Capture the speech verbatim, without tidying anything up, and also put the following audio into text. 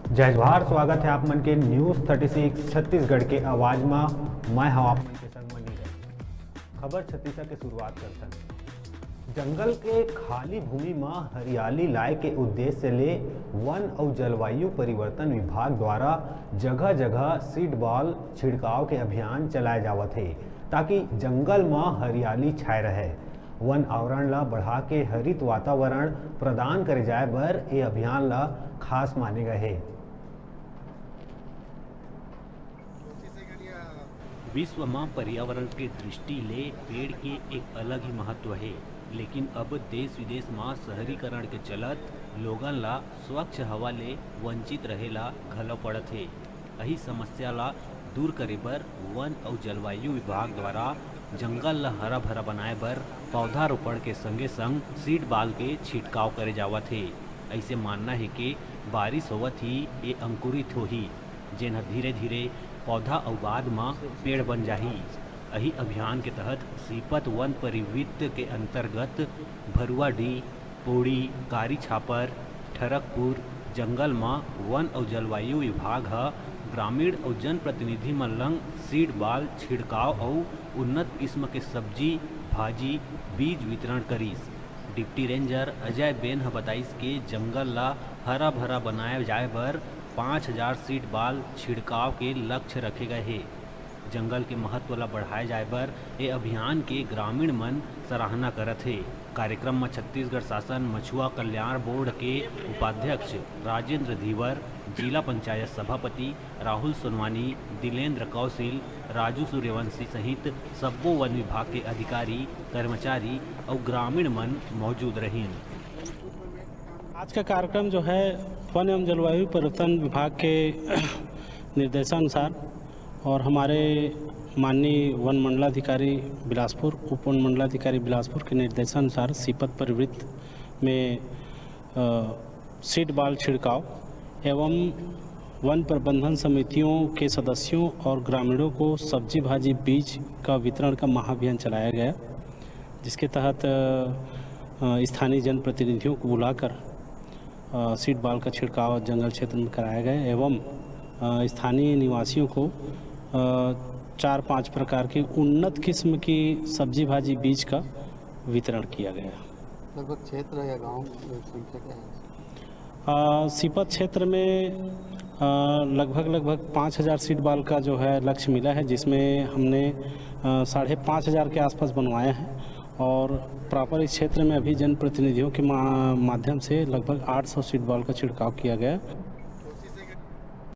जय जोहार, स्वागत है आप मन के News Thirty Six छत्तीसगढ़ के आवाज मा। मैं हूं आप मन के संग मनीष। खबर छत्तीसा के शुरुआत करथन। जंगल के खाली भूमि मा हरियाली लाए के उद्देश्य ले वन अउ जलवायु परिवर्तन विभाग द्वारा जगह-जगह सीड बॉल छिड़काव के अभियान चलाए जावत हे, ताकि जंगल मा हरियाली छाए रहे। वन आवरण ला बढ़ा के हरित वातावरण प्रदान करे जाए बर ए अभियान ला खास माने गए हे। विश्व म पर्यावरण के दृष्टि ले पेड़ के एक अलग ही महत्व हे, लेकिन अब देश विदेश म शहरीकरण के चलत लोगन ला स्वच्छ हवा ले वंचित रहे ला घलो पड़त हे। अही समस्या ला दूर करे बर वन अउ जलवायु विभाग द्वारा जंगल ला हरा भरा बनाए बर पौधारोपण के संगे संग सीड बॉल के छिड़काव करे जावत हे। अइसे मानना हे के बारिश होवत ही ए अंकुरित होही, जेन ह धीरे-धीरे पौधा अउ बाद म पेड़ बन जाही। अही अभियान के तहत सीपत वन परिवृत्त के अंतर्गत भरुआडीह, पोड़ी, कारी छापर, ठरकपुर जंगल म वन अउ जलवायु विभाग ह ग्रामीण अउ जनप्रतिनिधि मन लंग सीड बॉल छिड़काव अउ उन्नत किस्म के सब्जी, भाजी, बीज वितरण करिस। डिप्टी रेंजर अजय बेन ह बताइस के जंगल ल हरा भरा बनाए जाए बर पाँच हजार सीड बॉल छिड़काव के लक्ष्य रखे गए हे। जंगल के महत्व ल बढ़ाए जाए बर ए अभियान के ग्रामीण मन सराहना करत हे। कार्यक्रम म छत्तीसगढ़ शासन मछुआ कल्याण बोर्ड के उपाध्यक्ष राजेंद्र धीवर, जिला पंचायत सभापति राहुल सोनवानी, दिलेंद्र कौशिल, राजू सूर्यवंशी सहित सब्बो वन विभाग के अधिकारी, कर्मचारी अउ ग्रामीण मन मौजूद रहिन। आज का कार्यक्रम जो है वन एवं जलवायु परिवर्तन विभाग के निर्देशानुसार और हमारे माननीय वन मंडलाधिकारी बिलासपुर, उप वन मंडलाधिकारी बिलासपुर के निर्देशानुसार सीपत परिवृत्त में अ, सीड बॉल छिड़काव एवं वन प्रबंधन समितियों के सदस्यों और ग्रामीणों को सब्जी भाजी बीज का वितरण का महाअभियान चलाया गया, जिसके तहत अ, स्थानीय जनप्रतिनिधियों को बुलाकर अ, सीड बॉल का छिड़काव जंगल क्षेत्र में कराया गया एवं अ, स्थानीय निवासियों को अ, चार पांच प्रकार के उन्नत किस्म की सब्जी भाजी बीज का वितरण किया गया। लगभग क्षेत्र या गांव की संख्या क्या है? अ, सीपत क्षेत्र में अ, लगभग, लगभग पाँच हज़ार सीड बॉल का जो है लक्ष्य मिला है, जिसमें हमने अ, साढ़े पाँच हज़ार के आसपास बनवाए हैं और प्रॉपर इस क्षेत्र में अभी जनप्रतिनिधियों के मा-, माध्यम से लगभग आठ सौ सीड बॉल का छिड़काव किया गया।